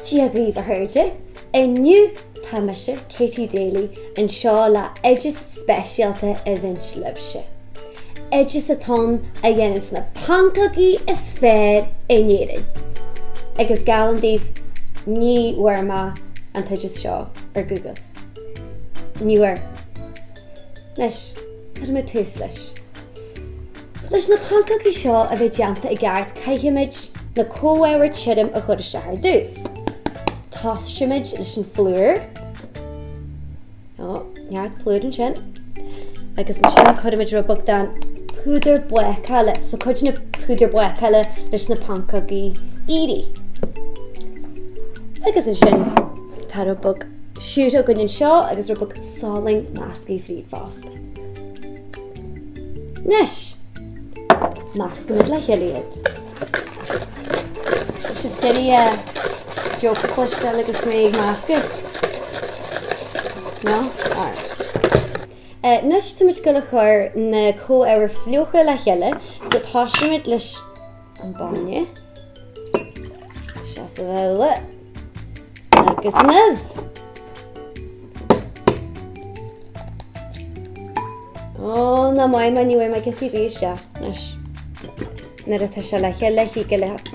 Dia dhaoibh a chairde! Inniu tá mise, Katie Daly, anseo le oideas speisialta a roinnt libhse. Oideas atá ann a dhéananns na pancógaí is fearr in Éirinn. Agus geallaim daoibh, ní bhfuair mé an t-oideas seo ar Google. Ní bhfuair. Anois, cuirfidh mé tús leis. Leis na pancógaí seo a bheith déanta i gceart caithfimid na comhábhair tirim a chur isteach ar dtús. Tosaímid leis an phlúr. Ó, neart plúir ansin. Agus ansin cuirimid rud beag den púdar bácála, so cuidíonn an púdar bácála leis na pancógaí éirí. Agus ansin tá rud beag siúcra againn anseo agus rud beag salainn measctha fríd fosta. Anois, meascaimid le chéile iad. Tá sibh ag iarraidh joke a chloisteáil agus mé ag meascadh? No? Alright. Anois táimid ag dul a chur na comhábhair fliucha le chéile, so tosaímid leis an bainne. Isteach sa bhabhla. Agus an uibh. Ó, ná maith má ní bhfuair mé giotaí bídh isteach anois. Nuair atá sé le chéile thig leat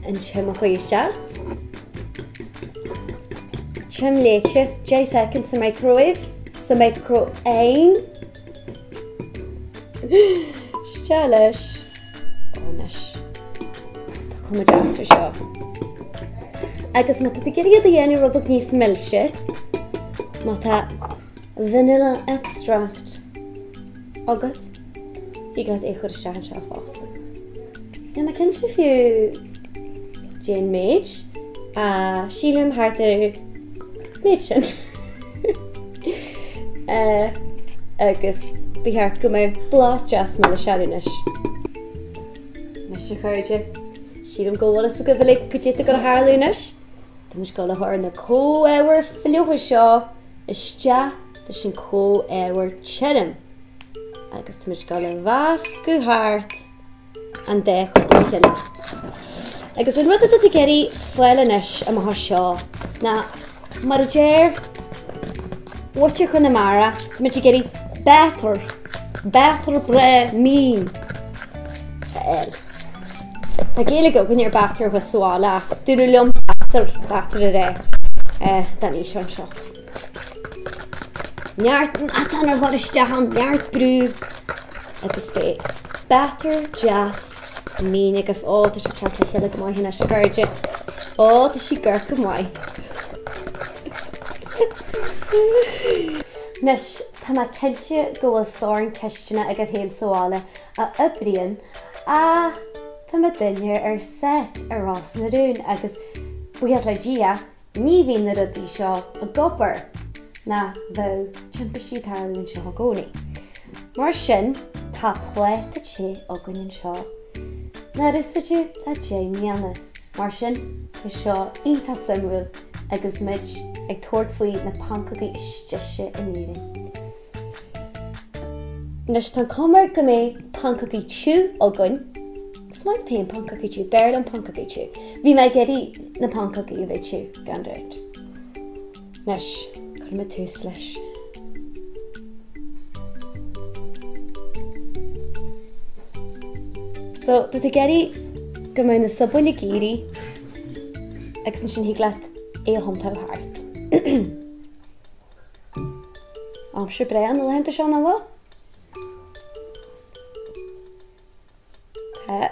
an t-im a chur isteach. T-im leáite, 10 soicind sa microwave, sa micro-oigheann. Isteach leis. Ó, anois. Tá cuma deas ar seo. Agus má tá tú ag iarraidh iad a dhéanamh rud beag níos milse, má tá vanilla extract agat, thig leat é a chur isteach anseo fosta. Níl mé cinnte fiú cén méid, sílim thart ar méid sin. Agus ba cheart go mbeadh blas deas milis air anois. Anois a chairde, sílim go bhfuil fhios agaibh uilig goidé atá ag dul a tharlú anois. Táimid ag dul a chur na comhábhair fliucha seo isteach leis an comhábhar tirim. Agus táimid ag dul a mheascadh thart an dá chuid le chéile. Agus an rud atá tú ag iarraidh fáil anois amach anseo ná mar a deir muintir Chonamara, táimid ag iarraidh batter, batter breá mín a fháil. Tá Gaeilge againn ar batter thuas sa bhaile ach dúradh liom batter, batter a rá don fhíseán seo. Neart meatán a chur isteach ann, neart brú agus beidh batter deas mín agaibh. Ó, tá sé ag teacht le chéile go maith anois, a chairde. Ó, tá sí ag amharc go maith. Anois, tá mé cinnte go bhfuil sorn ceisteanna agaibh féin sa bhaile a oibríonn ach tá muidinne ar set ar Ros na Rún agus buíochas le Dia, ní bhíonn na rudaí seo ag obair ná bheadh timpistí ag tarlú anseo i gcónaí. Mar sin, tá pláta te againn anseo nár úsáideadh le 10 mbliana. Mar sin, tá seo iontach suimiúil agus muid ag tabhairt faoi na pancógaí is deise in Éirinn. Anois tá an chuma air go mbeidh pancógaí tiubh againn. Is maith liom féin pancógaí tiubh, b'fhearr liom pancógaí tiubh. Bhí mé ag iarraidh na pancógaí a bheith tiubh, gan dabht. Anois, cuirfidh mé tús leis. So, tá tú ag iarraidh go mbeidh na sobal ag éirí agus ansin thig leat é a thiontú thart. Aimsir breá na laethanta seo nach bhfuil? Tá.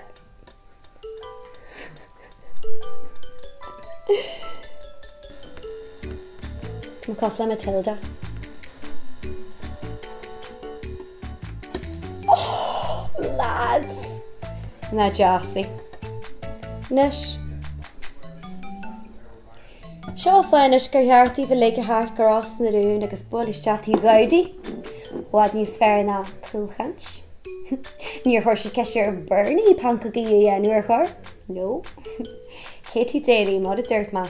Tá mé cosúil le Matilda. Oh, lads! Nach deas í. Anois. Seo an fáth anois gur cheart daoibh uilig a theacht go Ros na Rún agus bualadh isteach Tigh Ghowdy. I bhfad níos fearr ná cúlchaint. Níor chuir siad ceist ar Bernie pancógaí a dhéanamh, ar chuir? No. Katie Daly, mar a dúirt mé.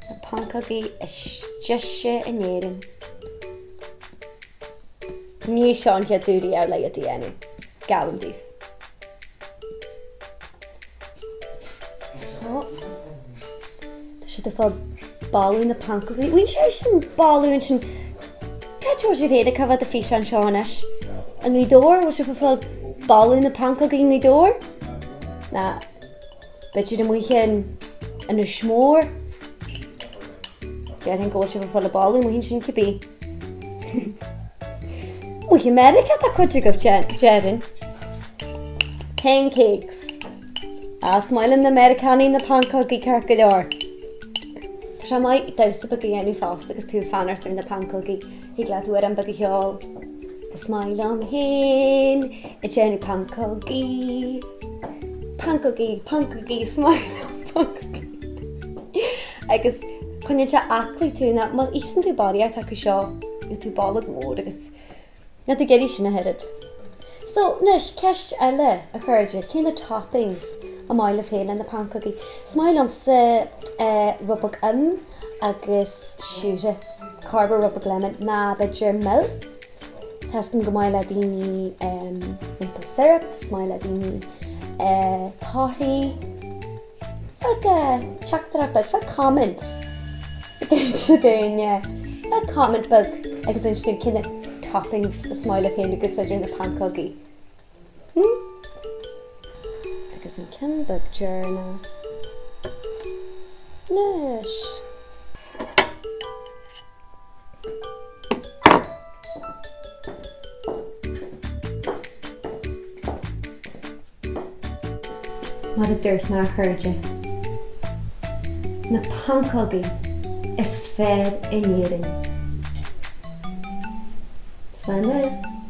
Na pancógaí is deise in Éirinn. Ní seo an chéad uair riamh le iad a dhéanamh. Geallaim daoibh. Tá sé. Bhfuil sibh ag fáil boladh na pancógaí. Bhfuil sé sin boladh ansin. Cá bhfuil sibh féin ag coimhéad an físeán seo anois? I nGaoth Dobhair, bhfuil sibh ag fáil boladh na pancógaí i nGaoth Dobhair? Ná b'fhéidir amuigh in Inis Mór? Déarfainn go bhfuil sibh ag fáil an boladh amuigh ansin cibé. Amuigh i Meiriceá tá cuid agaibh déarfainn. Pancakes. Ah, is maith le na Meiriceánaigh na pancógaí ceart go leor. Tá sé maith damhsa beag a dhéanamh fosta agus tú ag fanacht ar na pancógaí. Thig leat amhrán beag a cheol. Is maith liom féin ag déanamh pancógaí. Pancógaí, pancógaí, is maith liom pancógaí. Agus coinníonn sé aclaí tú ná má íosann tú barraíocht acu seo, gheobhaidh tú bolg mór agus Níl tú ag iarraidh sin ach oiread. So, anois, ceist eile, a chairde, cé na toppings a maith libh féin le na pancógaí? Is maith liomsa eh rud beag im agus siúcra, corr rud beag lemon, ná b'fhéidir mil. Tá a fhios agam go maith le daoine em maple syrup, is maith le daoine eh torthaí. Fág teachtaireacht beag, fág comment inis dúinn, fág comment beag agus inis dúinn cé na toppings is maith libh féin a úsáid ar na pancógaí. Hmm? Agus an ceann beag deireanach. Anois. Mar a dúirt mé a chairde, na pancógaí is fearr in Éirinn. Slán libh!